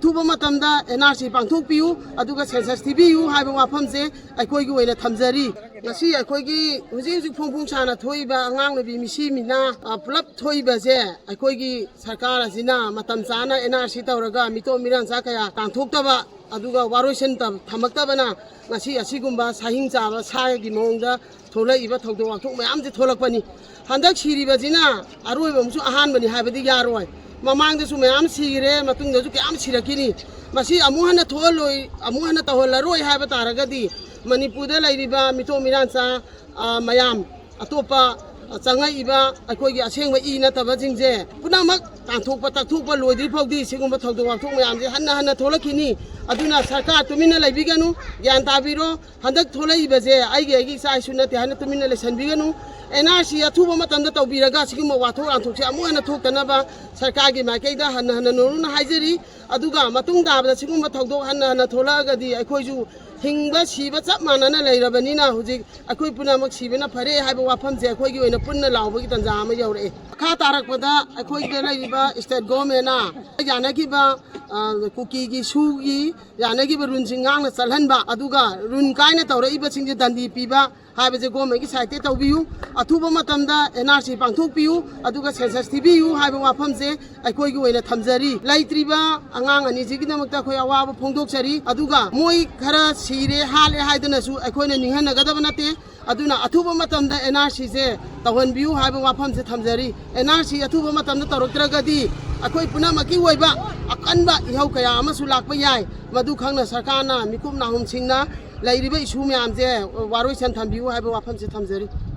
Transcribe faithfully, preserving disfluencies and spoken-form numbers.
ꯑꯊꯨꯕ ꯃꯇꯝꯗ and R C ꯄꯥꯡꯊꯣꯛꯄꯤꯌꯨ, ꯑꯗꯨꯒ ꯁꯦꯟꯁꯁ ꯊꯤꯕꯤꯌꯨ ꯍꯥꯏꯕ ꯋꯥꯐꯝꯁꯦ ꯑꯩꯈꯣꯏꯒꯤ ꯑꯣꯏꯅ ꯊꯝꯖꯔꯤ꯫ ꯉꯁꯤ ꯑꯩꯈꯣꯏꯒꯤ ꯍꯧꯖꯤꯛ ꯍꯧꯖꯤꯛ ꯐꯣꯡ ꯐꯣꯡ ꯁꯥꯅ ꯊꯣꯛꯏꯕ ꯑꯉꯥꯡ ꯅꯨꯄꯤ ꯃꯤꯁꯤ ꯃꯤꯅꯥ, ꯑ, ꯄꯨꯂꯞ ꯊꯣꯛꯏꯕꯁꯦ ꯑꯩꯈꯣꯏꯒꯤ ꯁꯔꯀꯥꯔ ꯑꯁꯤꯅ ꯃꯇꯝ ꯆꯥꯅ ꯑꯦꯟ ꯑꯥꯔ ꯁꯤ ꯇꯧꯔꯒ ꯃꯤꯇꯣꯞ ꯃꯤꯔꯥꯟꯆꯥ ꯀꯌꯥ ꯇꯥꯟꯊꯣꯛꯇꯕ, ꯑꯗꯨꯒ ꯋꯥꯔꯣꯏꯁꯤꯟ ꯇꯝ-, ꯊꯝꯃꯛꯇꯕꯅ ꯉꯁꯤ ꯑꯁꯤꯒꯨꯝꯕ ꯁꯥꯍꯤꯡ ꯆꯥꯕ ꯁꯥꯒꯤ ꯃꯑꯣꯡꯗ ꯊꯣꯛꯂꯛꯏꯕ ꯊꯧꯗꯣꯛ ꯋꯥꯊꯣꯛ ꯃꯌꯥꯝꯁꯦ ꯊꯣꯛꯂꯛꯄꯅꯤ꯫ ꯍꯟꯗꯛ ꯁꯤꯔꯤꯕꯁꯤꯅ ꯑꯔꯣꯏꯕ ꯑꯃꯁꯨ ꯑꯍꯥꯟꯕꯅꯤ ꯍꯥꯏꯕꯗꯤ ꯌꯥꯔꯣꯏ꯫ ꯃꯃꯥꯡꯗꯁꯨ ꯃꯌꯥꯝ ꯁꯤꯈ꯭ꯔꯦ, ꯃꯇꯨꯡꯗꯁꯨ ꯀꯌꯥꯝ ꯁꯤꯔꯛꯈꯤꯅꯤ꯫ ꯃꯁꯤ ꯑꯃꯨꯛ ꯍꯟꯅ ꯊꯣꯛꯍꯜꯂꯣꯏ, ꯑꯃꯨꯛ ꯍꯟꯅ ꯇꯧꯍꯜꯂꯔꯣꯏ ꯍꯥꯏꯕ ꯇꯥꯔꯒꯗꯤ ꯃꯅꯤꯄꯨꯔꯗ ꯂꯩꯔꯤꯕ ꯃꯤꯇꯣꯞ ꯃꯤꯔꯥꯟꯆꯥ, ꯑ, ꯃꯌꯥꯝ, ꯑꯇꯣꯞꯄ, ꯑ, ꯆꯪꯉꯛꯏꯕ ꯑꯩꯈꯣꯏꯒꯤ ꯑꯁꯦꯡꯕ ꯏ ꯅꯠꯇꯕꯁꯤꯡꯁꯦ ꯄꯨꯝꯅꯃꯛ ꯇꯥꯟꯊꯣꯛꯄ ꯇꯛꯊꯣꯛꯄ ꯂꯣꯏꯗ꯭ꯔꯤ ꯐꯥꯎꯗꯤ ꯁꯤꯒꯨꯝꯕ ꯊꯧꯗꯣꯛ ꯋꯥꯊꯣꯛ ꯃꯌꯥꯝꯁꯦ ꯍꯟꯅ ꯍꯟꯅ ꯊꯣꯛꯂꯛꯈꯤꯅꯤ꯫ ꯑꯗꯨꯅ ꯁꯔꯀꯥꯔ ꯇꯨꯃꯤꯟꯅ ꯂꯩꯕꯤꯒꯅꯨ, ꯒ꯭ꯌꯥꯟ ꯇꯥꯕꯤꯔꯣ꯫ ꯍꯟꯗꯛ ꯊꯣꯛꯂꯛꯏꯕꯁꯦ ꯑꯩꯒꯤ, ꯑꯩꯒꯤ ꯏꯆꯥ ꯏꯁꯨ ꯅꯠꯇꯦ ꯍꯥꯏꯅ ꯇꯨꯃꯤꯟꯅ ꯂꯩꯁꯟꯕꯤꯒꯅꯨ꯫ ꯑꯦꯟ ꯑꯥꯔ ꯁꯤ ꯑꯊꯨꯕ ꯃꯇꯝꯗ ꯇꯧꯕꯤꯔꯒ ꯁꯤꯒꯨꯝꯕ ꯋꯥꯊꯣꯛ ꯂꯥꯟꯊꯣꯛꯁꯦ ꯑꯃꯨꯛ ꯍꯟꯅ ꯊꯣꯛꯇꯅꯕ ꯁꯔꯀꯥꯔꯒꯤ ꯃꯥꯏꯀꯩꯗ ꯍꯟꯅ ꯍꯟꯅ ꯅꯧꯅ ꯍꯥꯏꯖꯔꯤ꯫ ꯑꯗꯨꯒ ꯃꯇꯨꯡ ꯇꯥꯕꯗ ꯁꯤꯒꯨꯝꯕ ꯊꯧꯗꯣꯛ ꯍꯟꯅ ꯍꯟꯅ ꯊꯣꯛꯂꯛꯑꯒꯗꯤ ꯑꯩꯈꯣꯏꯁꯨ ꯍꯤꯡꯕ ꯁꯤꯕ ꯆꯞ ꯃꯥꯟꯅꯅ ꯂꯩꯔꯕꯅꯤꯅ ꯍꯧꯖꯤꯛ ꯑꯩꯈꯣꯏ ꯄꯨꯝꯅꯃꯛ ꯁꯤꯕꯅ ꯐꯔꯦ ꯍꯥꯏꯕ ꯋꯥꯐꯝꯁꯦ ꯑꯩꯈꯣꯏꯒꯤ ꯑꯣꯏꯅ ꯄꯨꯟꯅ ꯂꯥꯎꯕꯒꯤ ꯇꯥꯟꯖꯥ ꯑꯃ ꯌꯧꯔꯛꯑꯦ꯫ ꯃꯈꯥ ꯇꯥꯔꯛꯄꯗ ꯑꯩꯈꯣꯏꯗ ꯂꯩꯔꯤꯕ ꯁ꯭ꯇꯦꯠ ꯒꯣꯔꯃꯦꯟꯅ ꯌꯥꯅꯈꯤꯕ, ꯑ, ꯀꯨꯀꯤꯒꯤ ꯁꯨꯒꯤ ꯌꯥꯅꯈꯤꯕ ꯔꯨꯜꯁꯤꯡ ꯉꯥꯛꯅ ꯆꯠꯍꯟꯕ, ꯑꯗꯨꯒ ꯔꯨꯜ ꯀꯥꯏꯅ ꯇꯧꯔꯛꯏꯕꯁꯤꯡꯁꯦ ꯗꯟꯗꯤ ꯄꯤꯕ ꯍꯥꯏꯕꯁꯦ ꯒꯣꯔꯃꯦꯟꯒꯤ ꯁꯥꯏꯠꯇꯒꯤ ꯇꯧꯕꯤꯌꯨ꯫ ꯑꯊꯨꯕ ꯃꯇꯝꯗ ꯑꯦꯟ ꯑꯥꯔ ꯁꯤ ꯄꯥꯡꯊꯣꯛꯄꯤꯌꯨ, ꯑꯗꯨꯒ ꯁꯦꯟꯁꯁ ꯊꯤꯕꯤꯌꯨ ꯍꯥꯏꯕ ꯋꯥꯐꯝꯁꯦ ꯑꯩꯈꯣꯏꯒꯤ ꯑꯣꯏꯅ ꯊꯝꯖꯔꯤ꯫ ꯂꯩꯇ꯭ꯔꯤꯕ ꯑꯉꯥꯡ ꯑꯅꯤꯁꯤꯒꯤꯗꯃꯛꯇ ꯑꯩꯈꯣꯏ ꯑꯋꯥꯕ ꯐꯣꯡꯗꯣꯛꯆꯔꯤ꯫ ꯑꯗꯨꯒ ꯃꯣꯏ ꯈꯔ ꯁꯤꯔꯦ, ꯍꯥꯠꯂꯦ ꯍꯥꯏꯗꯅꯁꯨ ꯑꯩꯈꯣꯏꯅ ꯅꯤꯡꯍꯟꯅꯒꯗꯕ ꯅꯠꯇꯦ꯫ ꯑꯗꯨꯅ ꯑꯊꯨꯕ ꯃꯇꯝꯗ ꯑꯦꯟ ꯑꯥꯔ ꯁꯤꯁꯦ ꯇꯧꯍꯟꯕꯤꯌꯨ ꯍꯥꯏꯕ ꯋꯥꯐꯝꯁꯦ ꯊꯝꯖꯔꯤ꯫ ꯑꯦꯟ ꯑꯥꯔ ꯁꯤ ꯑꯊꯨꯕ ꯃꯇꯝꯗ ꯇꯧꯔꯛꯇ꯭ꯔꯒꯗꯤ ꯑꯩꯈꯣꯏ ꯄꯨꯝꯅꯃꯛꯀꯤ ꯑꯣꯏꯕ ꯑꯀꯟꯕ ꯏꯍꯧ ꯀꯌꯥ ꯑꯃꯁꯨ ꯂꯥꯛꯄ ꯌꯥꯏ꯫ ꯃꯗꯨ ꯈꯪꯅ ꯁꯔꯀꯥꯔꯅ ꯃꯤꯀꯨꯞ ꯅꯥꯍꯨꯝꯁꯤꯡꯅ ꯂꯩꯔꯤꯕ ꯏꯁꯨ ꯃꯌꯥꯝꯁꯦ ꯋꯥꯔꯣꯏꯁꯤꯟ ꯊꯝꯕꯤꯌꯨ ꯍꯥꯏꯕ ꯋꯥꯐꯝꯁꯦ ꯊꯝꯖꯔꯤ꯫